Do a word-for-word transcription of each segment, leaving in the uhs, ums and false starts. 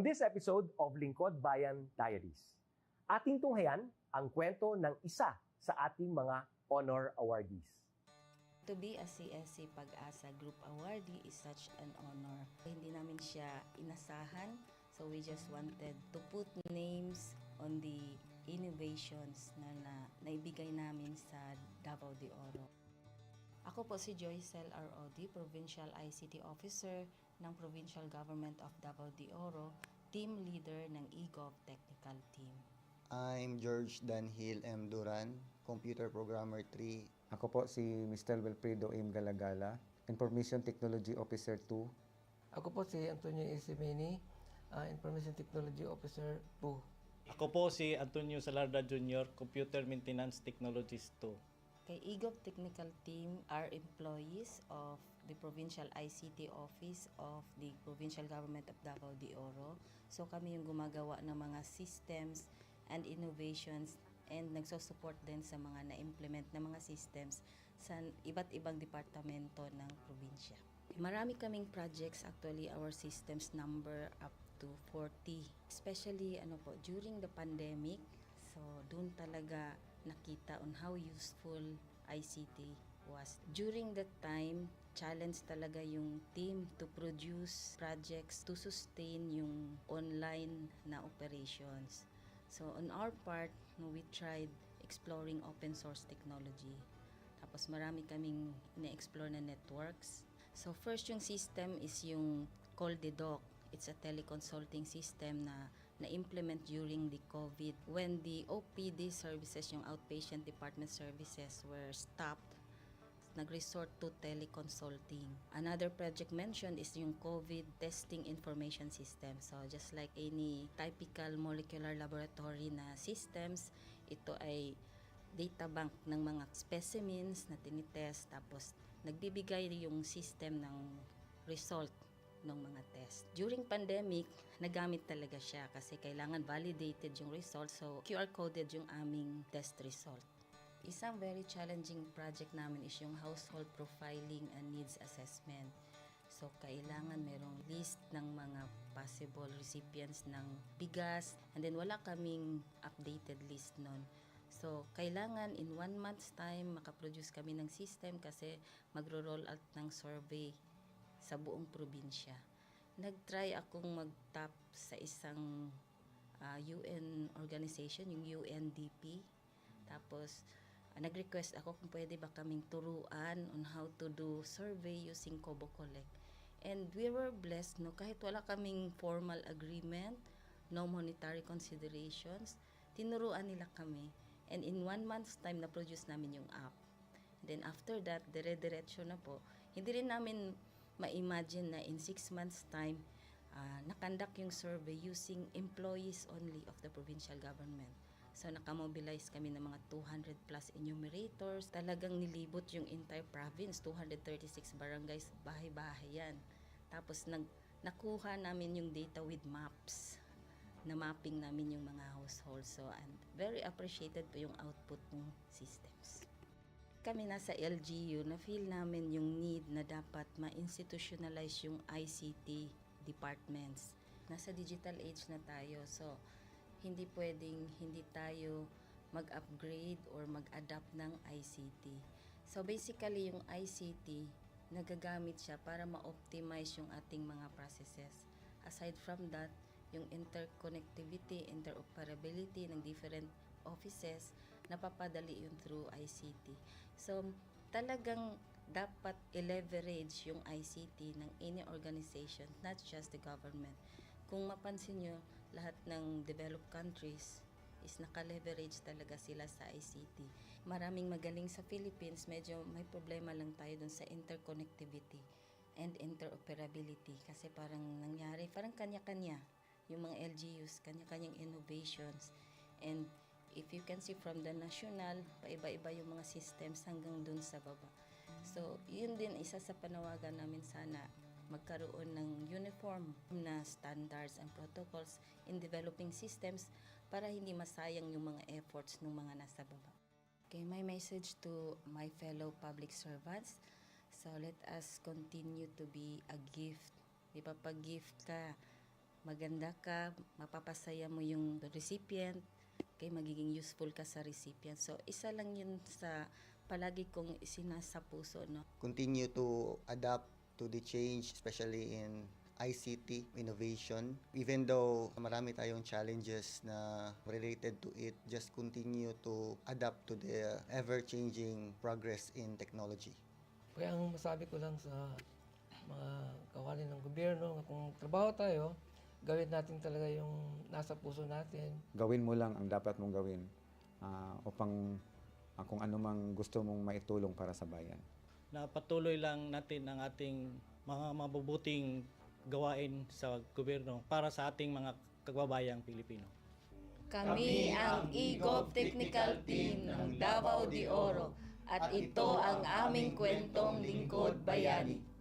In this episode of Lingkod Bayan Diaries, ating tunghayan ang kwento ng isa sa ating mga honor awardees. To be a C S C Pag-asa Group Awardee is such an honor. Hindi namin siya inasahan, so we just wanted to put names on the innovations na, na naibigay namin sa Davao de Oro. Ako po si Joycel R. Odi, Provincial I C T Officer ng Provincial Government of Davao de Oro, Team Leader ng eGov Technical Team. I'm George Danhil M. Duran, Computer Programmer three. Ako po si Mister Wilfredo M. Galagala, Information Technology Officer two. Ako po si Antonio Isimini, ah, Information Technology Officer two. Ako po si Antonio Salarda Junior, Computer Maintenance Technologist two. Kay eGov Technical Team are employees of the Provincial I C T Office of the Provincial Government of Davao de Oro. So kami yung gumagawa ng mga systems and innovations and nagso-support din sa mga na-implement na mga systems sa iba't ibang departamento ng probinsya. Marami kaming projects, actually our systems number up to forty. Especially ano po, during the pandemic, so doon talaga nakita on how useful I C T was. During that time, challenge talaga yung team to produce projects to sustain yung online na operations. So on our part, no, we tried exploring open source technology. Tapos marami kaming ina-explore na networks. So first yung system is yung Call the Doc. It's a teleconsulting system na na-implement during the COVID when the O P D services, yung outpatient department services were stopped. Nag-resort to teleconsulting. Another project mentioned is yung COVID testing information system. So just like any typical molecular laboratory na systems, ito ay data bank ng mga specimens na tinitest, tapos nagbibigay yung system ng result ng mga test. During pandemic, nagamit talaga siya kasi kailangan validated yung result, so Q R coded yung aming test result. Isang very challenging project namin is yung household profiling and needs assessment. So kailangan merong list ng mga possible recipients ng bigas, and then wala kaming updated list nun. So kailangan in one month's time makaproduce kami ng system kasi magro-roll out ng survey sa buong probinsya. Nag-try akong mag-tap sa isang ah, U N organization, yung U N D P. Tapos ah, nag-request ako kung pwede ba kaming turuan on how to do survey using Kobo Collect. And we were blessed, no, kahit wala kaming formal agreement, no monetary considerations, tinuruan nila kami. And in one month's time, na-produce namin yung app. Then after that, dire-diretso na po. Hindi rin namin ma-imagine na in six months' time, ah, nakandak yung survey using employees only of the provincial government. So nakamobilize kami ng mga two hundred plus enumerators. Talagang nilibot yung entire province, two hundred thirty-six barangays, bahay-bahay yan. Tapos nag, nakuha namin yung data with maps. Na-mapping namin yung mga households. So, and very appreciated po yung output ng systems. Kami nasa L G U, na-feel namin yung need na dapat ma-institutionalize yung I C T departments. Nasa digital age na tayo, so hindi pwedeng hindi tayo mag-upgrade or mag-adapt ng I C T. So basically, yung I C T, nagagamit siya para ma-optimize yung ating mga processes. Aside from that, yung interconnectivity, interoperability ng different offices, napapadali yun through I C T. So, talagang dapat i-leverage yung I C T ng any organization, not just the government. Kung mapansin nyo, lahat ng developed countries is naka-leverage talaga sila sa I C T. Maraming magaling sa Philippines, medyo may problema lang tayo dun sa interconnectivity and interoperability kasi parang nangyari, parang kanya-kanya yung mga L G Us, kanya-kanyang innovations. And if you can see from the national, paiba-iba yung mga systems hanggang dun sa baba. So, yun din isa sa panawagan namin, sana magkaroon ng uniform na standards and protocols in developing systems para hindi masayang yung mga efforts ng mga nasa baba. Okay, my message to my fellow public servants. So let us continue to be a gift. Di ba, pag gift ka, Maganda ka, mapapasaya mo yung recipient, kaya magiging useful ka sa recipient. So, isa lang yun sa palagi kong isinasapuso, no? Continue to adapt to the change, especially in I C T innovation. Even though marami tayong challenges na related to it, just continue to adapt to the ever-changing progress in technology. Kaya ang masabi ko lang sa mga kawani ng gobyerno, na kung trabaho tayo, gawin natin talaga yung nasa puso natin. Gawin mo lang ang dapat mong gawin, ah, upang, ah, kung ano mang gusto mong maitulong para sa bayan. Na patuloy lang natin ang ating mga mabubuting gawain sa gobyerno para sa ating mga kagbabayang Pilipino. Kami ang eGov Technical Team ng Davao de Oro at ito ang aming kwentong Lingkod Bayani.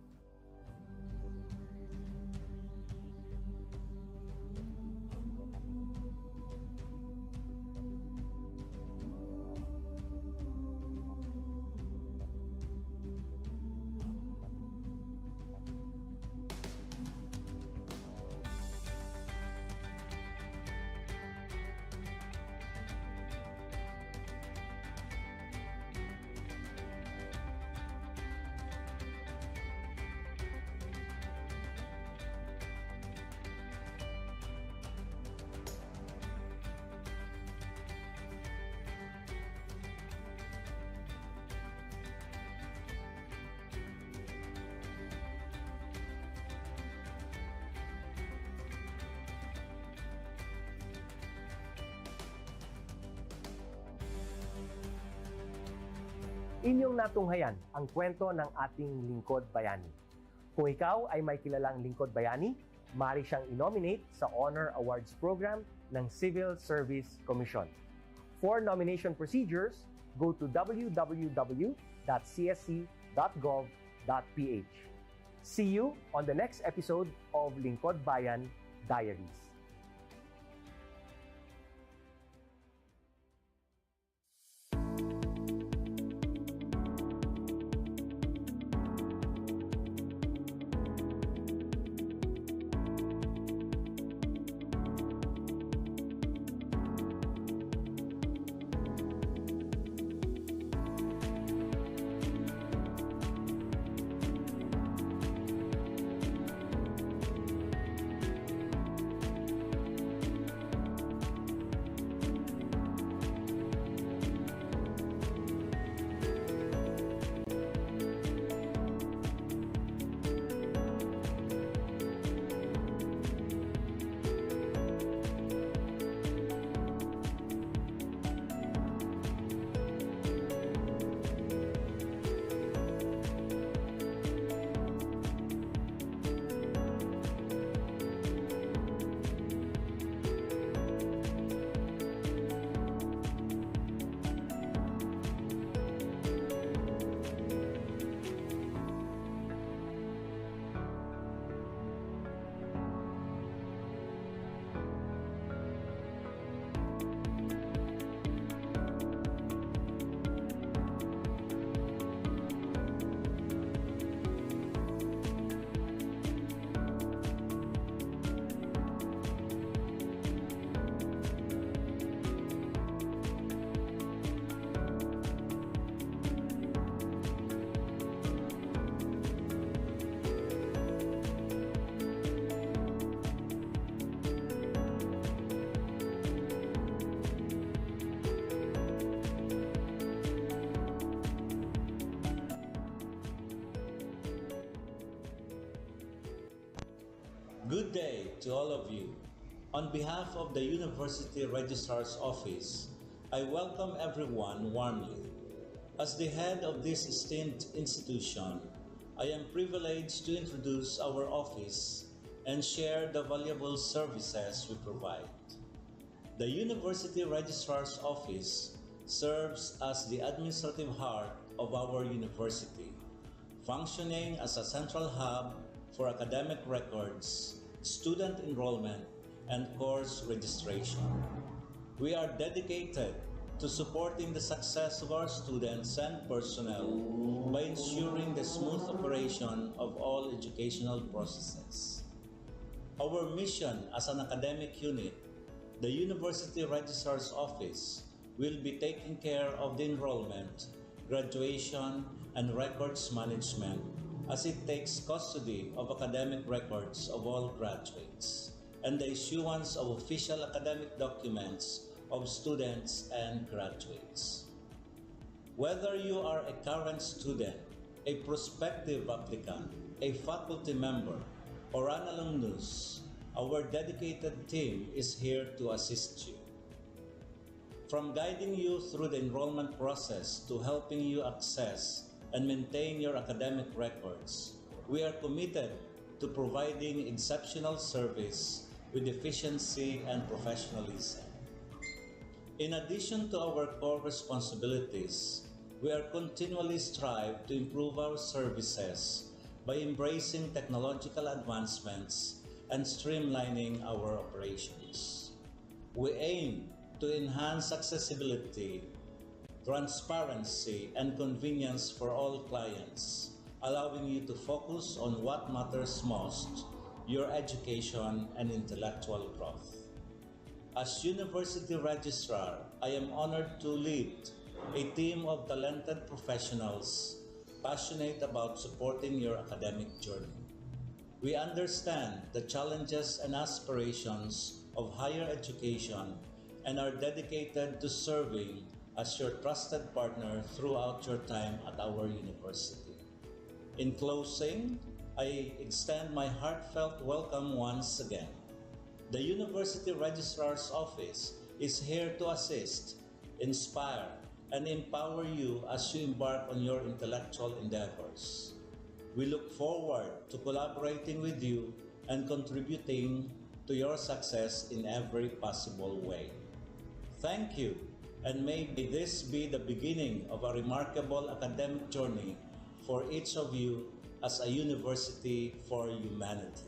Inyong natunghayan ang kwento ng ating lingkod bayani. Kung ikaw ay may kilalang lingkod bayani, maaari siyang i-nominate sa Honor Awards Program ng Civil Service Commission. For nomination procedures, go to w w w dot c s c dot gov dot p h. See you on the next episode of Lingkod Bayan Diaries. Good day to all of you. On behalf of the University Registrar's Office, I welcome everyone warmly. As the head of this esteemed institution, I am privileged to introduce our office and share the valuable services we provide. The University Registrar's Office serves as the administrative heart of our university, functioning as a central hub for academic records, student enrollment, and course registration. We are dedicated to supporting the success of our students and personnel by ensuring the smooth operation of all educational processes. Our mission as an academic unit, the University Registrar's Office, will be taking care of the enrollment, graduation, and records management as it takes custody of academic records of all graduates and the issuance of official academic documents of students and graduates. Whether you are a current student, a prospective applicant, a faculty member, or an alumnus, our dedicated team is here to assist you. From guiding you through the enrollment process to helping you access and maintain your academic records, we are committed to providing exceptional service with efficiency and professionalism. In addition to our core responsibilities, we are continually strive to improve our services by embracing technological advancements and streamlining our operations. We aim to enhance accessibility, transparency, and convenience for all clients, allowing you to focus on what matters most, your education and intellectual growth. As University Registrar, I am honored to lead a team of talented professionals passionate about supporting your academic journey. We understand the challenges and aspirations of higher education and are dedicated to serving as your trusted partner throughout your time at our university. In closing, I extend my heartfelt welcome once again. The University Registrar's Office is here to assist, inspire, and empower you as you embark on your intellectual endeavors. We look forward to collaborating with you and contributing to your success in every possible way. Thank you, and may this be the beginning of a remarkable academic journey for each of you as a university for humanity.